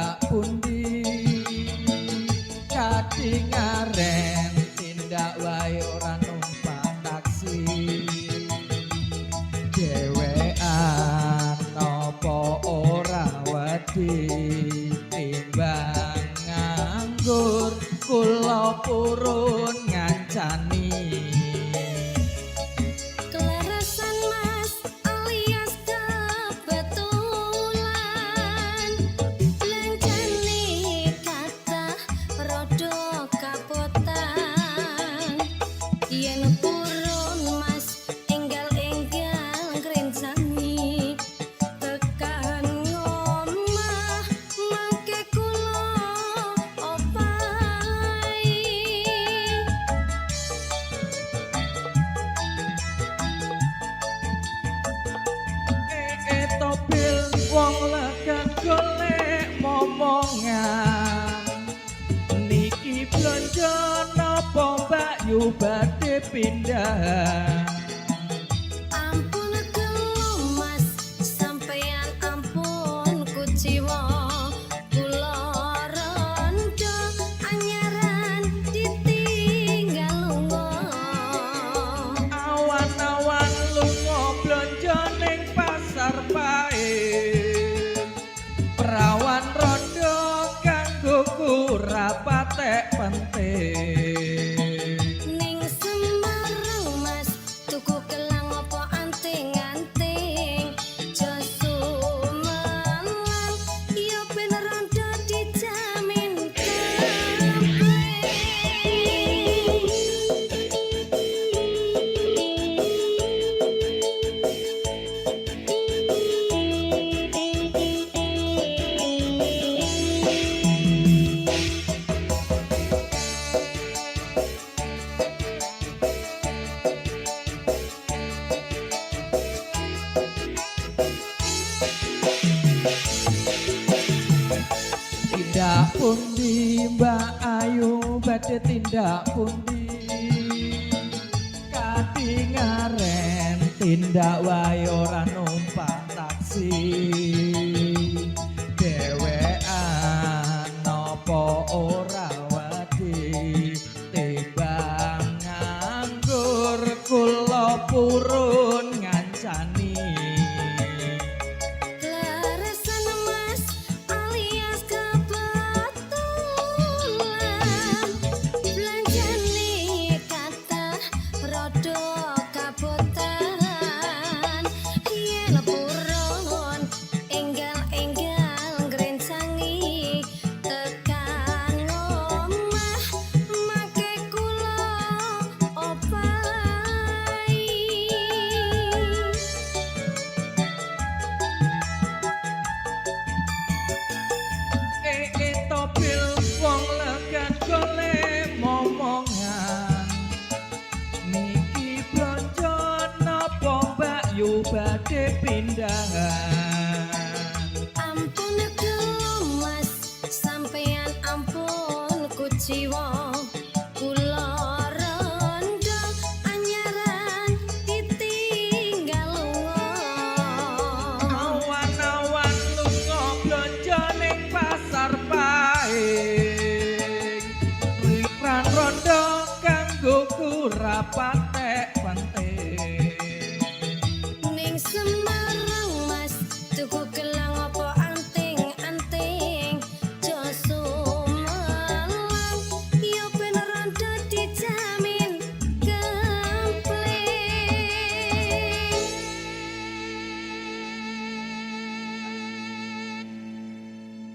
tindak pundi? Kadingaren tindak wae ora numpak taksi. Dhewean napa ora wedi timbang nganggur kula purun ngancani. Kelerasan, Mas, alias kebetulan. Belanjane kathah rada kabotan. Yen purun, Mas, enggal-enggal ngrencangi. Tekan ngomah mangke kula opahi. Eh tobil wong legan golek momongan. Niki blonjo napa Mbak Yu badhe pindahan? Ampun gelo, Mas, sampeyan ampun kuciwa. Kula rondo anyaran ditinggal lunga. Awan-awan lunga blonjo ning pasar Pahing. Prawan rondo kanggo ora patek penting. Ning Semarang, Mas, tuku gelang apa anting-anting. Jos sumelang ya ben rondo dijamin kabeh. Tindak pundi Mbak Ayu badhe tindak pundi? Kadingaren tindak wae ora numpak taksi. Dhewean napa ora wedi timbang nganggur kula purun ngancani. Kleresan, Mas, alias kebetulan. Belanjane kathah rada kabotan. Yen purun enggal-enggal ngrencangi. Tekan omah mangke kula opahi. Eh tobil wong legan golek momongan. Niki blonjo napa Mbak Yu badhe pindahan? Ampun gelo, Mas, sampeyan ampun kuciwa. Kula rondo anyaran ditinggal lunga. Awan-awan lunga blonjo ning pasar Pahing. Rikran rondo kanggo ora patek penting.